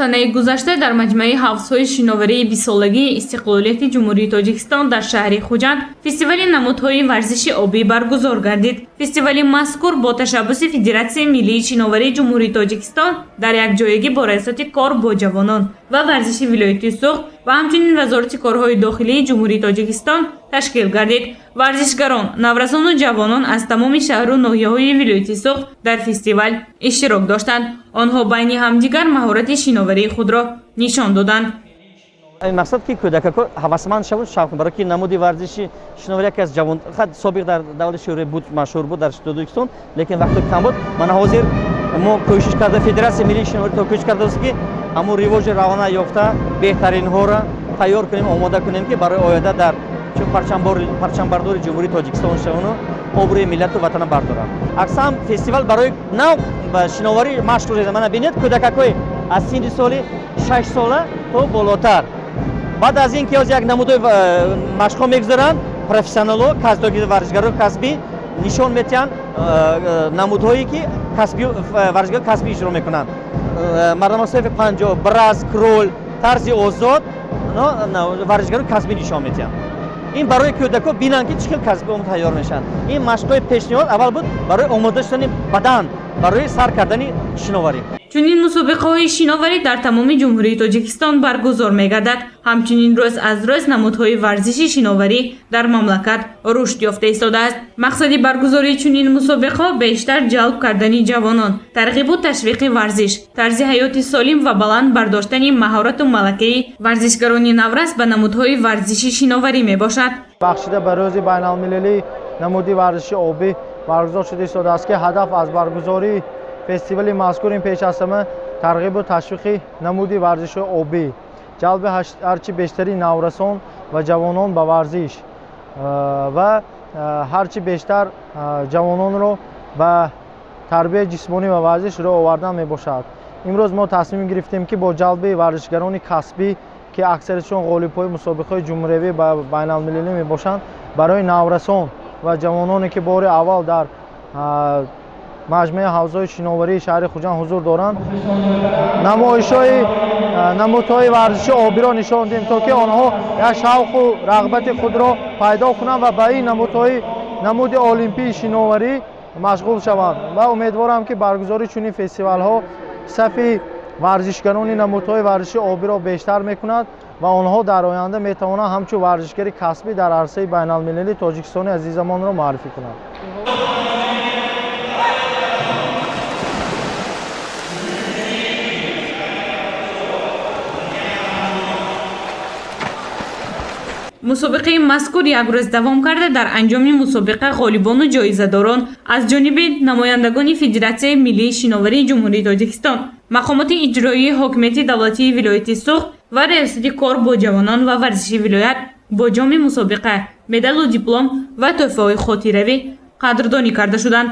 Санаи гузашта дар маҷмӯаи ҳавзҳои шиноварии бистсолагии истиқлолияти Ҷумҳурии Тоҷикистон дар шаҳри Хуҷанд фестивали намудҳои варзиши обӣ баргузор гардид. Фестивали мазкур бо ташаббуси Федератсияи миллии шиноварии Ҷумҳурии Тоҷикистон дар якҷоягӣ бо Раёсати кор бо ҷавонон ва варзиши вилояти Суғд ва ҳамчунин Вазорати корҳои дохилии Ҷумҳурии Тоҷикистон ташкил гардид. Варзишгарон, наврасону ҷавонон аз тамоми шаҳру ноҳияҳои вилояти Суғд дар фестивал иштирок доштанд. Онҳо байни ҳамдигар маҳорати шиноварии худро нишон доданд. Ин мақсад ки кӯдакако ҳавасманд шаванд, шавқ, барои ки намуди варзиши шиноварӣ яке аз ҷавон собиқ дар давлати Шӯравӣ буд, машҳур буд дар Тоҷикистон, лекин вақто кам буд. Мана ҳозир мо кӯшиш карда, Федератсияи миллии шиноварӣ то кӯшиш кардааст, ки ҳамун ривоҷи равона ёфта беҳтаринҳоро тайёр кунем, омода кунем, ки барои оянда дар чун парчамбардори Ҷумҳурии Тоҷикистон шавану обрӯи миллату ватана бардоранд. Аксаран фестивал барои нав ба шиноварӣ машқ шуда. Мана бинед, кӯдакакҳои аз синни соли 6 сола то болотар. Баъд аз ин ки ҳозир як намудои машқҳо мегузаранд, профессионалҳо, варзишгарони касбӣ нишон метиҳанд намудҳое, ки касби варзишгарони касбӣ иҷро мекунанд: мардамасофи 50, брас, кроль, тарзи озод варзишгарони касбӣ нишон метиҳанд. Ин барои кӯдакҳо бинанд, ки чӣ хел касби тайёр мешаванд. Ин машқҳои пешниҳод аввал буд барои омода шудани бадан барои сар кардани шиноварӣ. Чунин мусобиқаҳои шиноварӣ дар тамоми Ҷумҳурии Тоҷикистон баргузор мегардад. Ҳамчунин рӯз аз рӯз намудҳои варзиши шиноварӣ дар мамлакат рушд ёфта истодааст. Мақсади баргузории чунин мусобиқаҳо бештар ҷалб кардани ҷавонон, тарғибу ташвиқи варзиш, тарзи ҳаёти солим ва баланд бардоштани маҳорату малакаи варзишгарони наврас ба намудҳои варзиши шиноварӣ мебошад. Бахшида ба рӯзи байналмилалии намуди варзиши обӣ баргузор шуда истодааст, ки ҳадаф аз баргузории фестивали мазкур ин пеш аз ҳама тарғибу ташвиқи намуди варзиши обӣ, ҷалби ҳарчи бештари наврасон ва ҷавонон ба варзиш ва ҳарчи бештар ҷавононро ба тарбияи ҷисмонӣ ва варзиш рӯ овардан мебошад. Имрӯз мо тасмим гирифтем, ки бо ҷалби варзишгарони касбӣ, ки аксаришон ғолибҳои мусобиқаҳои ҷумҳуриявӣ ва байналмилалӣ мебошанд, барои наврасон ва ҷавононе, ки бори аввал дар маҷмӯаи ҳавзҳои шиноварии шаҳри Хуҷанд ҳузур доранд, намоишҳои намудҳои варзиши обиро нишон диҳем, то ки онҳо як шавқу рағбати худро пайдо кунанд ва ба ин намудҳои намуди олимпии шиноварӣ машғул шаванд. Ва умедворам, ки баргузории чунин фестивалҳо сафи варзишгарони намудҳои варзиши обиро бештар мекунад ва онҳо дар оянда метавонанд ҳамчун варзишгари касбӣ дар арсаи байналмилалӣ Тоҷикистони азизамонро муаррифӣ кунанд. Мусобиқаи мазкур як рӯз давом карда, дар анҷоми мусобиқа ғолибону ҷоизадорон аз ҷониби намояндагони Федератсияи миллии шиноварии Ҷумҳурии Тоҷикистон, мақомоти иҷроии ҳокимияти давлатии вилояти Суғд ва Раёсати кор бо ҷавонон ва варзиши вилоят бо ҷоми мусобиқа, медалу диплом ва тӯҳфаҳои хотиравӣ қадрдонӣ карда шуданд.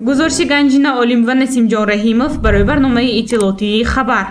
Гузориши Ганҷина Олим ва Насимҷон Раҳимов барои барномаи иттилоотии «Хабар».